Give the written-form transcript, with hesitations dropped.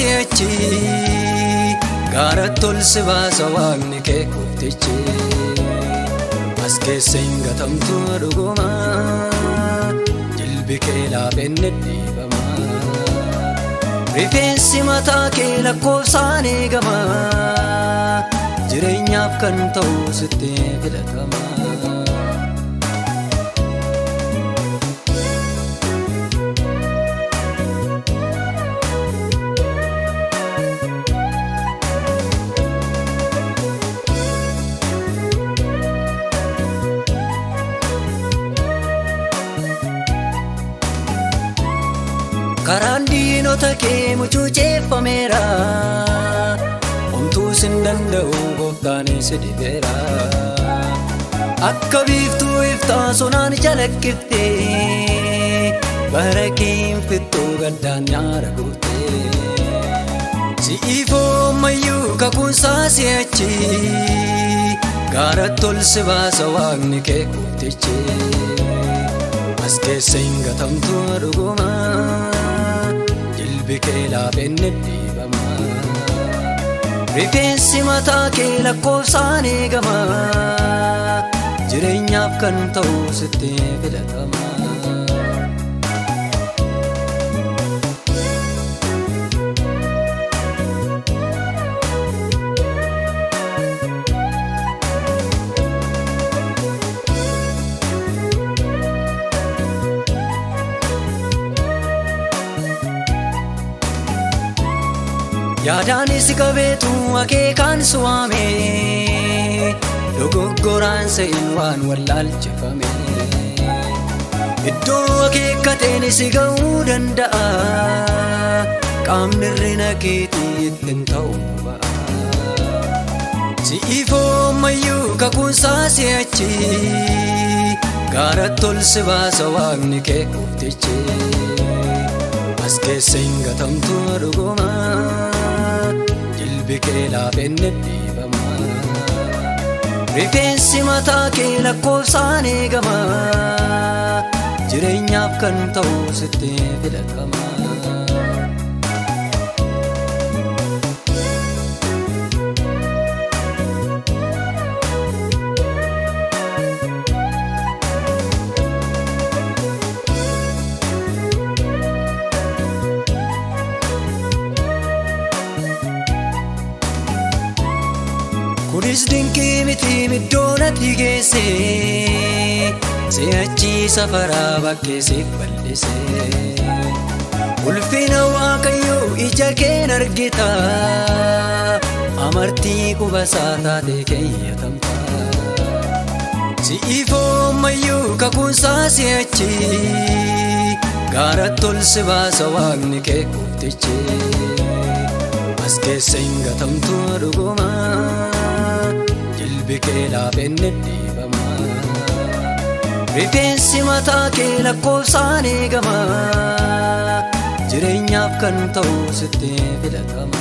si'achi gaaratti ol si baasa waaqni kee gooftichi. As keessa hin gatamtu dhuguma jilbi kee laafeen ni dhiibama. Rifeensi mataa kee lakkoofsaan eegama jireenyaaf kan ta'u sitti filatama. Karaan diinota kee mucuceeffameera homtuu sin danda'u gooftaan si dibeera. Akka biiftuu iftaa sonaan calaqqifte bara keen fixxuu gaddaan nyaara guurte. Si'ifoo ammayyuu kakuunsaa si'achi gaaratti ol si baasa waaqni kee gooftichi. As keessa hin gatamtu dhuguma jilbi kee laafeen ni dhiibama. Rifeensi mataa kee lakkoofsaan eegama jireenyaaf kan ta'u sitti filatama. Yaadaanis qabeetu akeekaan suwaame dogoggoraan se'in waan wallaalchifame. Iddoo akeekkateen si ga'uu danda'a qaamni hirrina keetii ittiin ta'u ba'a. Si'ifoo ammayyuu kakuunsaa si'achi gaaratti ol si baasa waaqni kee gooftichi. As keessa hin gatamtu dhuguma jilbi kee laafeen ni dhiibama. Rifeensi mataa kee lakkoofsaan eegama jireenyaaf kan ta'u sitti filatama. Kunis dinqii miti iddoon ati geesse si'achi safaraa bakkee siif bal'ise. Ulfina Waaqayyoo ija keen argita amartii qubasaa taate keeyyatamta. Si'ifoo ammayyuu kakuunsaa si'achi gaaratti ol si baasa waaqni kee gooftichi. As keessa hin gatamtu dhuguma jilbi kee laafeen ni dhiibama. Rifeensi mataa kee lakkoofsaan eegama jireenyaaf kan ta'u sitti filatama.